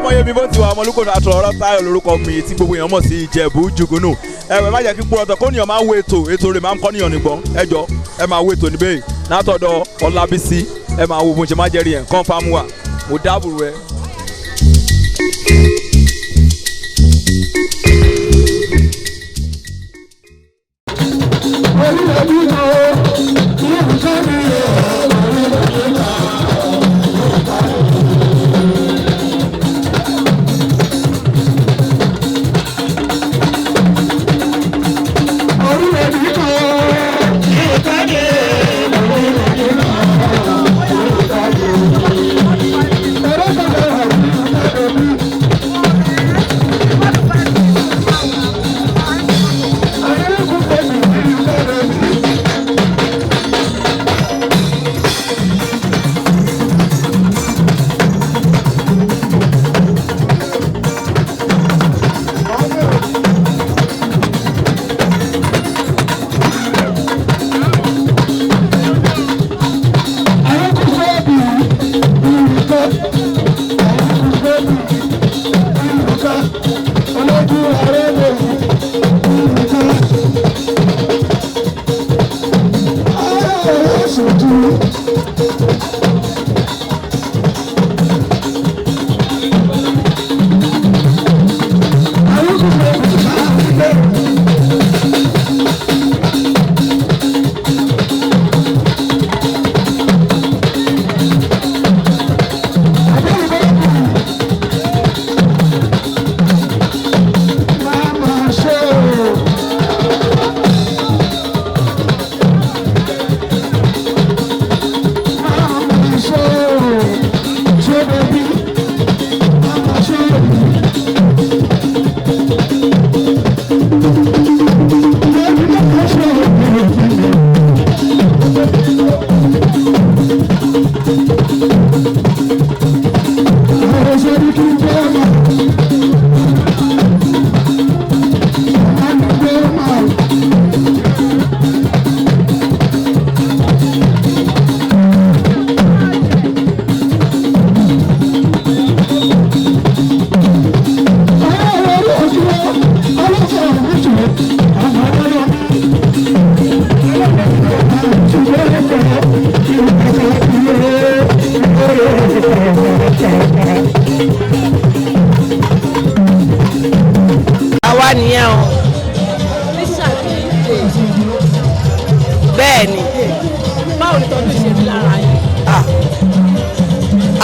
ọmọ yẹmi bó ti wà ọmọ olùkọ́ àtọ̀ ọ̀rọ̀ táyọ̀ lórúkọ mi tí gbogbo èèyàn mọ̀ sí Ìjẹ̀bú Jùgúnù ẹ má jẹ́ kí gbọ́dọ̀ kó níyàn máa ń wo ètò rẹ̀ máa ń kọ́ níyàn nígbọ́n ẹ jọ ẹ máa wo ètò níbẹ̀ látọ̀dọ̀ Ọlábísí ẹ máa wo bó ṣe máa jẹ́rìí ẹ̀ confirm wa mo dáàbò rẹ.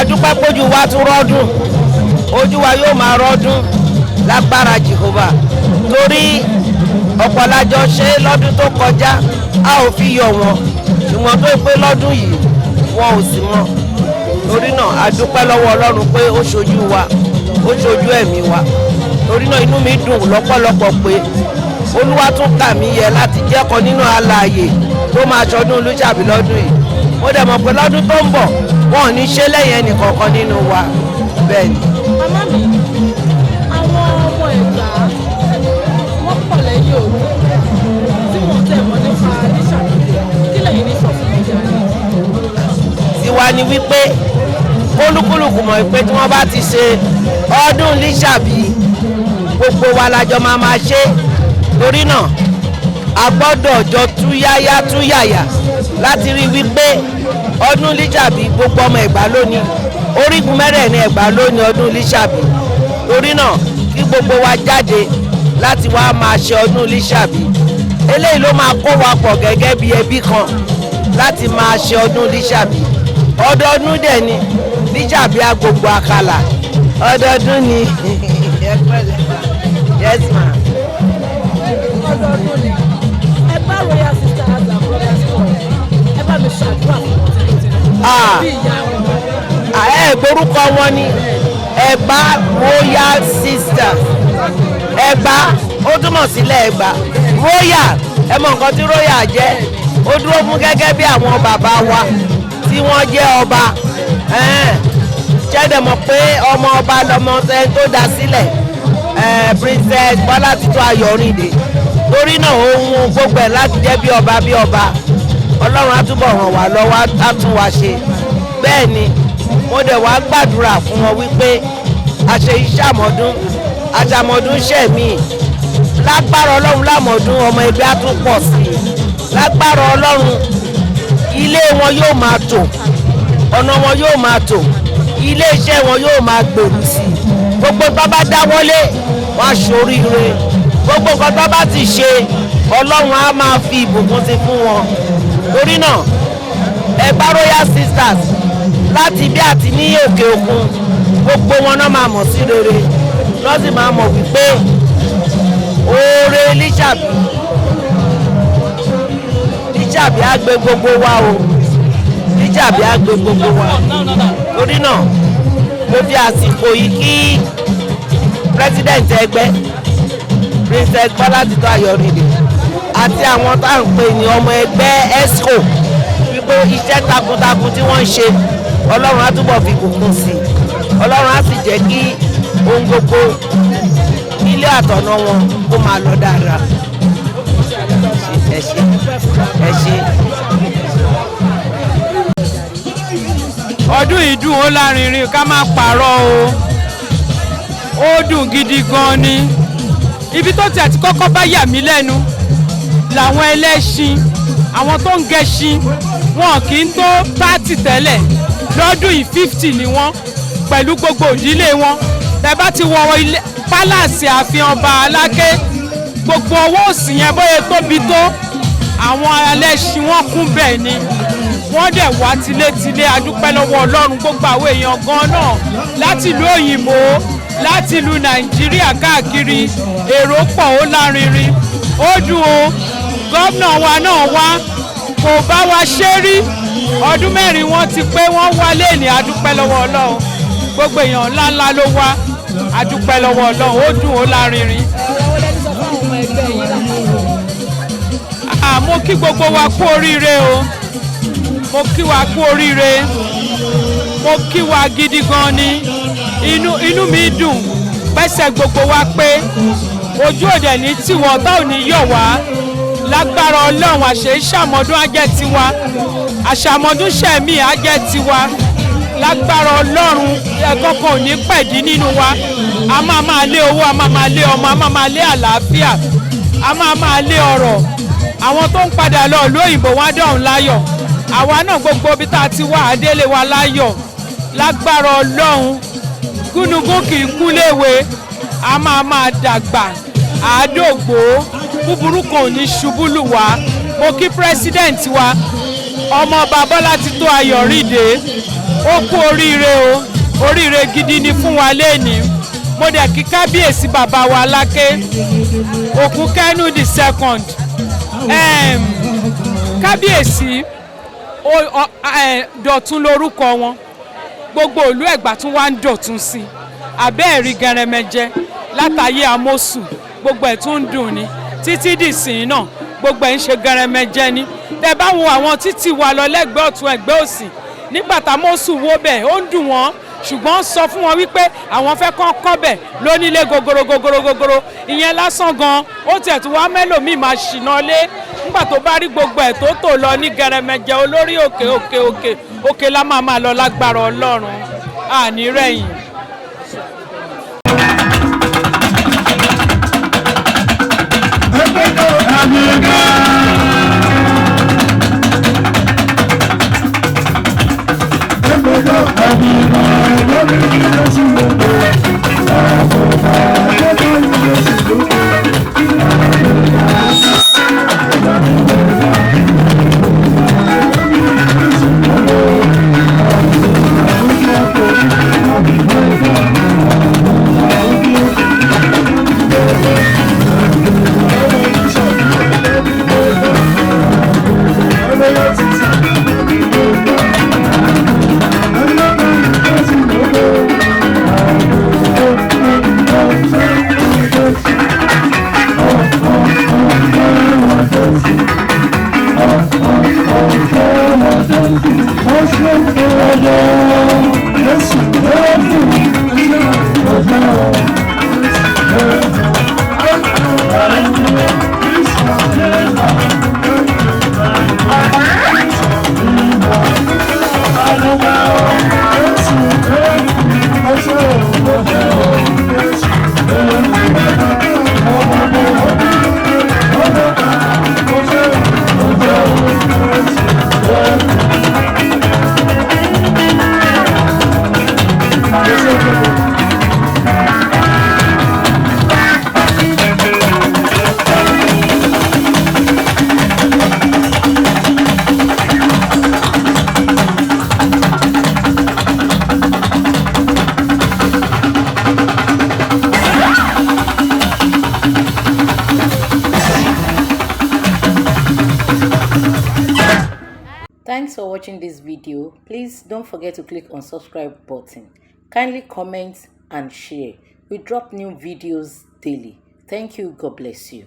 adúpẹ́ pójú wa tún rọ́dún ojú wa yóò máa rọ́dún lágbára Jèhófà torí ọ̀pọ̀lájọ ṣe lọ́dún tó kọjá a ò fi yọ̀ wọ́n ṣùgbọ́n tó pé lọ́dún yìí wọn ò sí mọ́ torí náà adúpẹ́ lọ́wọ́ Ọlọ́run pé ó ṣojú wa ó ṣojú ẹ̀mí wa torí náà inú mi dùn lọ́pọ̀lọpọ̀ pé Olúwa tún kà mí yẹ láti jẹ́kọ̀ọ́ nínú alààyè tó máa ṣọdún Lísàbí lọ́dún yìí mo dẹ̀ mọ̀ pé lọ́dún tó ń bọ̀ wọn ò ní ṣe lẹ́yìn ẹnìkankan nínú wa bẹ́ẹ̀ ni. màmá mi àwọn ọmọ Ẹ̀gbá wọ́n pọ̀ lẹ́yìn òru tí wọ́n tẹ̀ mọ́ nípa Lísàbí kí lẹ́yìn ní sọ fún ìjà rẹ̀. tiwa ni wípé kólúkúlùkù mọ̀ pé tí wọ́n bá ti ṣe ọdún Lísàbí gbogbo wa lájọ máa ṣe torí náà a gbọ́dọ̀ jọ túyáyá láti rí wípé ọdún Lísàbí gbogbo ọmọ Ẹ̀gbá lónìí orígun mẹ́rẹ̀ẹ̀rin Ẹ̀gbá lónìí ọdún Lísàbí torí náà kí gbogbo wa jáde láti wá máa ṣe ọdún Lísàbí eléyìí ló máa kó wa pọ̀ gẹ́gẹ́ bí ẹbí kan láti máa ṣe ọdún Lísàbí ọdọọdún dẹ̀ ni Lísàbí agbogbo àkàlà ọdọọdún ni yes ma. ọdọọdún ni Ẹ̀gbá royal sisters and brothers club ẹ bá mi ṣàdúrà fún wọn tẹ́lẹ̀ bí ìyá wọn. Gborúkọ wọn ni Ẹ̀gbá royal sisters Ẹ̀gbá ó túmọ̀ sílẹ̀ Ẹ̀gbá royal ẹ mọ̀ nǹkan tí royal jẹ́ ó dúró fún gẹ́gẹ́ bí àwọn bàbá wa tí wọ́n jẹ́ ọba ṣẹ́dẹ̀ mọ̀ pé ọmọ ọba lọmọ tó dá sílẹ̀ princess Bọ́lá Títọ́ Ayọ̀rìndé torí náà ohun gbogbo ẹ̀ láti jẹ́ bí ọba Ọlọ́run á túbọ̀ ràn wá lọ́wọ́ á tún wá ṣe bẹ́ẹ̀ ni mo dẹ̀ wá gbàdúrà fún wọn wípé àṣẹ ìṣàmọ́dún àṣàmọ́dún ṣẹ̀mí lágbára ọlọ́run lámọ̀dún ọmọ ẹgbẹ́ á tún pọ̀ sí i lágbára ọlọ́run ilé wọn yóò máa tò ọ̀nà wọn yóò máa tò ilé iṣẹ́ wọn yóò máa gbèrú sí i gbogbo nǹkan bá dáwọ́lé wọn á ṣoríire gbogbo nǹkan tó bá ti ṣe ọlọ́run á máa fi ìbùkún sí fún wọn torí náà Ẹ̀gbá royal sisters láti bí àti ní òkè òkun gbogbo wọn náà máa mọ̀ sí rere lọ́sìn máa mọ̀ wípé oore Lisabi á gbé gbogbo wa o Lisabi á gbé gbogbo wa torí náà mo fi àsìkò yìí kí president ẹgbẹ́ princess Bọ́lá Títọ́ Ayọ̀rìndé àti àwọn tá à ń pè ní ọmọ ẹgbẹ́ esco wípé iṣẹ́ takuntakun tí wọ́n ń ṣe ọlọ́run á túbọ̀ fi kùnkùn sí i ọlọ́run á sì jẹ́ kí ohun gbogbo ilé àtọ̀nà wọn kó máa lọ dáadáa. ẹ ṣé. ọdún yìí dùn ó lárinrin ká má parọ́ o ó dùn gidi gan ni ibi tó tiẹ̀ ti kọ́kọ́ bá yà mí lẹ́nu làwọn ẹlẹ́ṣin àwọn tó ń gẹṣin wọn kì í tó 30 tẹ́lẹ̀ lọ́dún yìí 50 ni wọ́n pẹ̀lú gbogbo ìdílé wọn tẹ́ bá ti wọ ilé pálàsì ààfin ọba Aláké gbogbo owó òsì yẹn bóyá tóbi tó àwọn ẹlẹ́ṣin wọn kún bẹ́ẹ̀ ni wọ́n dẹ̀ wá tilétilé adúpẹ́ lọ́wọ́ Ọlọ́run gbogbo àwọn èèyàn gan náà láti ìlú òyìnbó láti ìlú Nàìjíríà káàkiri èrò pọ̀ ó lárinrin ó dùn ó gómìnà wa náà wá kò bá wa ṣe rí ọdún mẹ́rin wọ́n ti pé wọ́n wálé ní adúpẹ́ lọ́wọ́ Ọlọ́run gbogbo èèyàn ńláńlá ló wá adúpẹ́ lọ́wọ́ Ọlọ́run ó dùn ó lárinrin. Mo kí gbogbo wa kú oríire o mo kí wa kú oríire mo kí wa gidi gan ni inú mi dùn pẹ́sẹ̀ gbogbo wa pé ojú òde ní tiwọn tá ò ní yọ̀ wá lágbára Ọlọ́run àṣẹ ìṣàmọ́dún ajẹ́ tiwa àṣàmọ́dún ṣẹ̀mí ajẹ́ tiwa lágbára Ọlọ́run ẹ̀kọ́ kan ò ní pẹ̀dí nínú wa a máa lé owó a máa lé ọmọ a máa lé àlàáfíà a máa lé ọrọ̀ àwọn tó ń padà lọ ìlú òyìnbó wá dọ̀hún láyọ̀ àwa náà gbogbo ibi tá a ti wá àdélé wa láyọ̀ lágbára Ọlọ́run gúnugún kì í kú léwe a máa dàgbà àádógbò búburú kan ò ní ṣubú lù wá mo kí president wa ọmọọba Bọ́lá Títọ́ Ayọ̀rìndé ó kú oríire o oríire gidi ni fún wa lénìí mo dẹ̀ kí kábíyèsí bàbá wa Aláké Ògúnkẹ́nù the second kábíyèsí Dọ̀tun lórúkọ wọn gbogbo ìlú Ẹ̀gbá tún wá ń dọ̀tun sí abẹ́ẹ̀rí gẹrẹmẹjẹ látàyé Amósù gbogbo ẹ̀ tún ń dùn ni títí dìsìn náà gbogbo ẹ̀ ń ṣe gẹrẹmẹjẹ ni tẹ́ bá wo àwọn títì wa lọ lẹ́gbẹ̀ẹ́ ọ̀tún ẹ̀gbẹ́ òsì nígbà tá Amósù wó bẹ̀ ó ń dùn wọ́n ṣùgbọ́n sọ fún wọn wípé àwọn fẹ́ kọ́ bẹ̀ lónílé gogoro ìyẹn lásán gan ó tiẹ̀ tún wá mẹ́lòmíì máa ṣìnà lé nígbà tó bá rí gbogbo ẹ̀ tó tò lọ ní gẹrẹmẹjẹ olórí òkè la máa lọ lágbára Ọlọ́run àní rẹ̀yìn. Thanks for watching this video. Please don't forget to click on subscribe button. Kindly comment and share. We drop new videos daily. Thank you. God bless you.